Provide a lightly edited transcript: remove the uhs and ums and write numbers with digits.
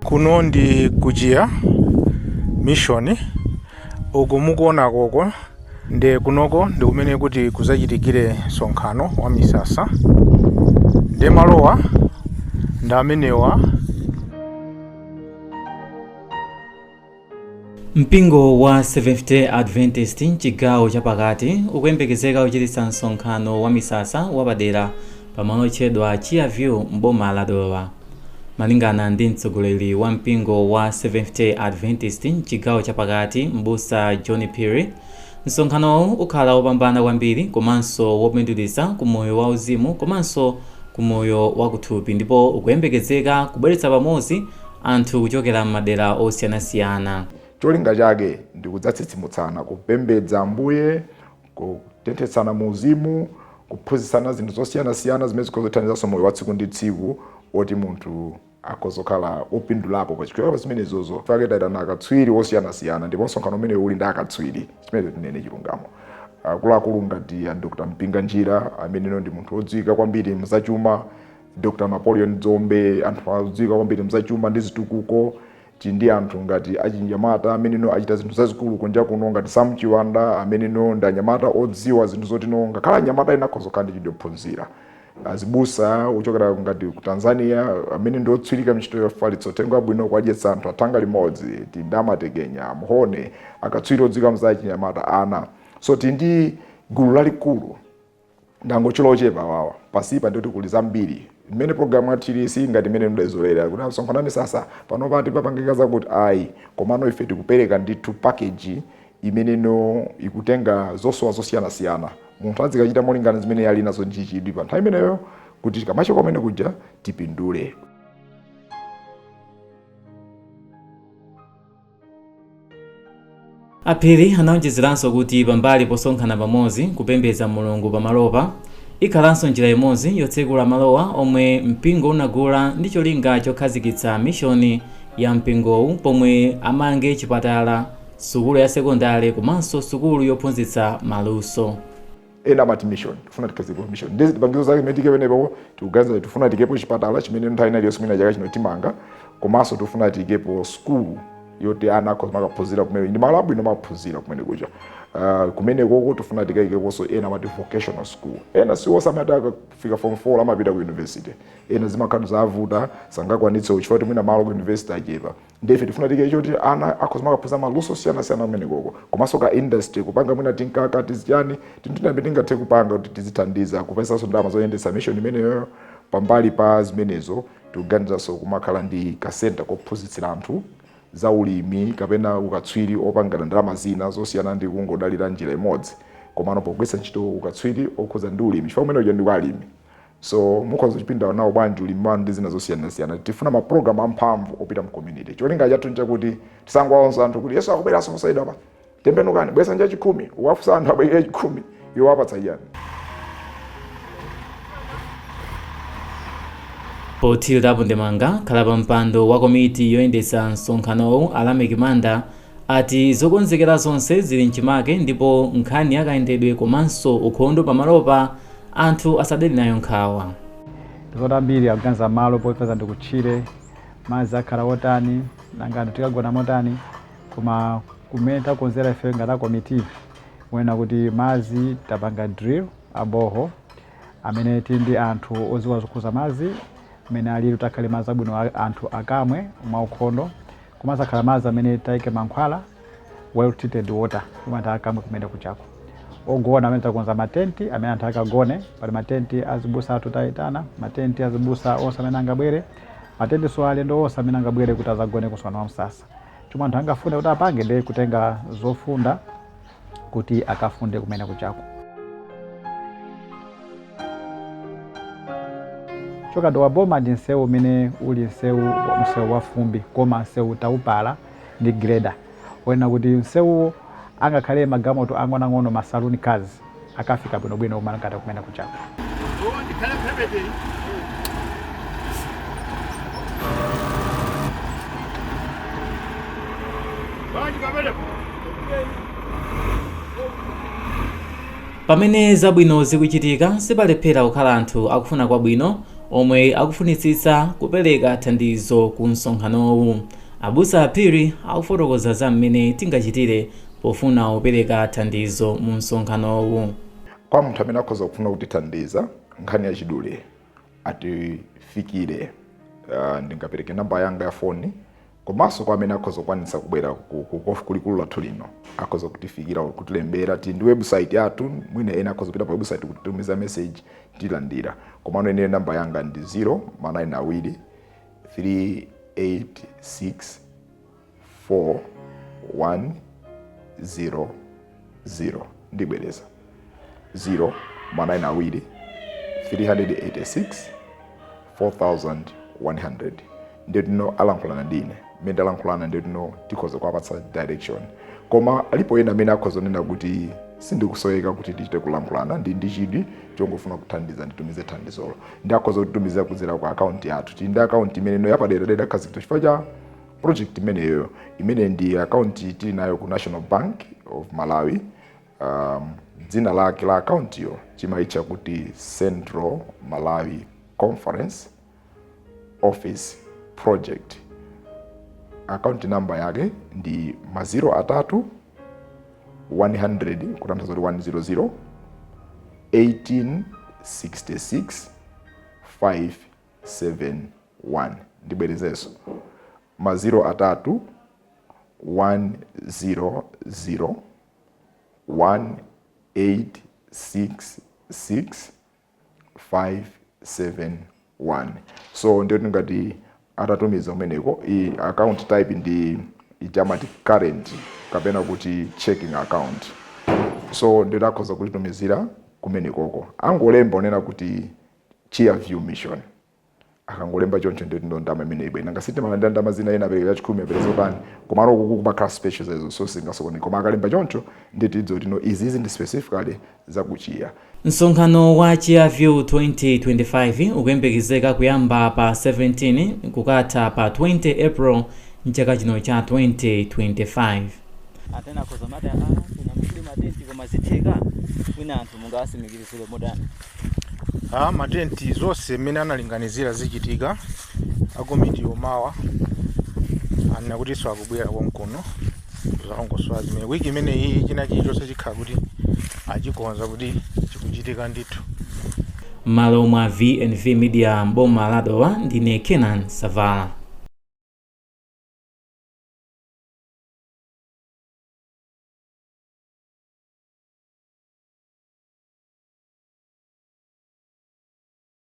Kuno ndi kuchiya Mission uku mukuona koko ndi kunoko ndi kumene kuti kuzachitikire msonkhano wa misasa ndi malowa ndi amenewa. Mpingo wa Seventh Day Adventist mchigawo chapakati ukuyembekezeka kuchititsa msonkhano wa misasa wapadera pamalo otchedwa Chia View m'boma la Dowa. Malingana ndi mtsogoleri wa mpingo wa Seventh Day Adventist mchigawo chapakati, Mbusa John Phiri, msonkhanowu ukhala wopambana kwambiri komanso wopindulitsa ku moyo wauzimu komanso ku moyo wakuthupi, ndipo ukuyembekezeka kubweretsa pamodzi anthu kuchokera m'madera osiyanasiyana. Cholinga chake ndi kudzatsitsimutsana, kupembedza Ambuye, kutenthetsana mu uzimu, kuphunzitsana zinthu zosiyanasiyana zimene zikhoza kuthandizanso moyo wa tsiku ndi tsiku woti munthu akhoza kukhala wopindulapo pa chifukwa pa zimenezozo. Fake taitana akatswiri osiyanasiyana, ndipo msonkhano umene uli ndi akatswiri, chimene tinene chilungamo, akuluakulu ngati a Dr Mpinganjira, ameneno ndi munthu wodziwika kwambiri mzachuma, Dr Napoleon Dzombe, anthu odziwika kwambiri mzachuma ndi zitukuko. Tili ndi anthu ngati achinyamata ameneno achita zinthu zazikulu kunja kuno ngati Sam Chiwanda, ameneno ndi anyamata odziwa zinthu zotino ngakhale anyamata ena akhoza kukhala ndi chidwi chophunzira. Azibusa ochokera ngati ku Tanzania amene ndi otswirika mntchito yofalitsa uthenga wabwino, kuwadyetsa anthu athanga limodzi. Tili ndi amatekenya mhone, akatswiri odziwika mza achinyamata ana. So tili ndi gulu lalikulu, ndangotchula ochepa awawa. Pasipa ndikuti kuli zambiri mmene program yathu ili, si ngati imene mudayizolera kuti msonkhano misasa pano pati papangika zakuti, ayi. Komano ife tikupereka ndithu package imeneno ikutenga zosowa zosiyanasiyana, munthu azikachita molingana zimene ali nazo ndi chidwi pa nthawi imeneyo, kuti tikamachoka kumene kuja tipindule. Aphiri anaonjezeranso kuti pambali posonkhana pamodzi kupembedza Mulungu pamalopa, ikhalanso njira imodzi yotsekula malowa omwe mpingo unagula ndi cholinga chokhazikitsa mishoni ya mpingowu, pomwe amange chipatala, sukulu ya sekondale komanso sukulu yophunzitsa maluso. Ena amati mission, tifuna tikhazike mission ndi zipangizo zake zimene tike penepo. Tikuganiza tifuna tikepo chipatala chimene nthawi ina iliyonse, mwina chaka chino timanga, komanso tifuna tikepo school yoti ana akhoza makaphunzira kumene, ndi malo abwino maphunzira kumene kuja. Kumene koko tifuna tikayikeponso ena amati vocational school. Ena siwonse amati akafika form 4 amapita ku university, ena zimakhala zavuta, sangakwanitse chifukwa kuti mwina malo ku university achepa. Ndife tifuna tike choti ana akhoza makaphunzira maluso osiyanasiyana kumene koko, komanso ka industry kupanga mwina tinkaka tizichani, tinthu tinambe tingathe kupanga kuti tizithandiza kupezanso ndalama zoyendetsa mission imeneyo. Pambali pa zimenezo, tikuganizanso kumakhala ndi ka center kophunzitsira anthu za ulimi kapena ukatswiri opangana ndalama zina zosiyana ndi kungodalira njira imodzi, komano pogwiritsa ntchito ukatswiri okhuza ndi ulimi, chifukwa kumene uja ndi kwa alimi. So mukhoza kuchipinda nawo bwanji ulimi wanu ndi zina zosiyanasiyana. Tifuna mapulogalamu amphamvu opita mu community. Cholinga chathu nchakuti tisangowauza anthu kuti Yesu akubweranso posachedwa pa, tembenukani, bweza chachikhumi. Uwafunsa anthu abwerere chikhumi, iwo apatsa chiyani? Pothirirapo ndemanga, khala pa mpando wa komiti yoyendetsa msonkhanowu, Alameki Manda, ati zokonzekera zonse zili mchimake, ndipo nkhani yakayendedwe komanso ukhondo pamalopa anthu asadere nayo nkhawa. Zoti ambiri akuganiza malo popeza ndikutchire, madzi akhala otani, nanga anthu tikagona motani? Koma kumene takonzera ife ngati a komiti, kuona kuti madzi tapanga drill a borehole amene tili ndi anthu odziwa zokhuza madzi amene alili takhale madzi abwino anthu akamwe mwaukhondo, komanso akhala madzi amene tayike mankhwala, well treated water, omwe anthu akamwe kumene kuchako. Ogona amene takonza matenti amene anthu akagone, pali matenti azibusa athu tayitana, matenti azibusa onse amene angabwere, matenti so alendo onse amene angabwere kuti azagone kusonkhano wa msasa. Chomwe anthu angafune kuti apange ndi kutenga zofunda kuti akafunde kumene kuchako. Choka Dowa Boma ndi msewu umene uli msewu wa fumbi, koma msewu taupala ndi grader, wena kuti msewuwo angakhale magalimoto ang'onoang'ono, ma saloon cars, akafika bwinobwino kumalangata kumene kuchako. Pamene zabwino zikuchitika, sipalephera kukhala anthu akufuna kwabwino. Omwe akufunitsitsa kupereka thandizo ku msonkhanowu, Abusa Aphiri akufotokoza za mmene tingachitire pofuna kupereka thandizo mu msonkhanowu. Kwa munthu amene akhoza kufuna kutithandiza, nkhani yachidule atifikire, ndingapereke namba yanga ya foni, komanso kwa amene akhoza kukwanitsa kubwera kulikulu lathu lino, akhoza kutifikira, kutilembera. Tili ndi website yathu, mwina ena akhoza kupita pa website kutitumiza message, tilandira. Komano ine namba yanga ndi 0 ma 9 awiri 386 4 1 0 0. Ndibwereza: 0 ma 9 awiri 386 4100. Nditino alankhulana ndine, mmene ndalankhulana nditino tikhoza kuwapatsa direction. Koma alipo ena amene akhoza kunena kuti sindikusoweka kuti tichite kulankhulana, ndi chidwi chongofuna kuthandiza, nditumize thandizolo, ndi akhoza kutitumiza kudzera ku akaunti yathu. Tili ndi akaunti imene yapaderadera yakhazikitsidwa chifukwa cha project imeneyo, imene ndi akaunti tili nayo ku National Bank of Malawi. Dzina lake la akauntiyo chimaitcha kuti Central Malawi Conference Office Project. Akaunti namba yake ndi ma 0 atatu 100, kutanthauza kuti 100 1866 571. Ndibwerezenso: ma 0 atatu 100 1866 571. So ndiyo ngati atatumiza umeneko, i account type ndi ichamati current kapena kuti checking account. So ndiyo akhoza kutitumizira kumenekoko, angolemba onena kuti Chiaview Mission. Akangolemba choncho, ndiyo ndo ndama imene ibwera. Nanga sitimalandira ndama zina, ena apereka chachikhumi, apereka zotani, komano uku kumakhala special zezo, so singasokoni. Koma akalemba choncho, nditidzo kuti no, izizi ndi specifically zakuchiya. Msonkhano wa Chiaview 2025 ukuyembekezeka kuyamba pa 17 kukatha pa 20 April mchaka chino cha 2025. Anthu akhoza mati, "Ah, kuna matenti, koma zitheka?" Mwina anthu mungawasimikizire motani? Ah, matenti zonse mmene analinganizira zichitika. Akomiti omawa anena kutinso akubwera konkuno kuzalongosola zimene wiki imeneyi china chilichonse chikhala kuti achikonza kuti chikuchitika ndithu. M'malo mwa VNV Media, mboma la Dowa, ndine Kenan Savala.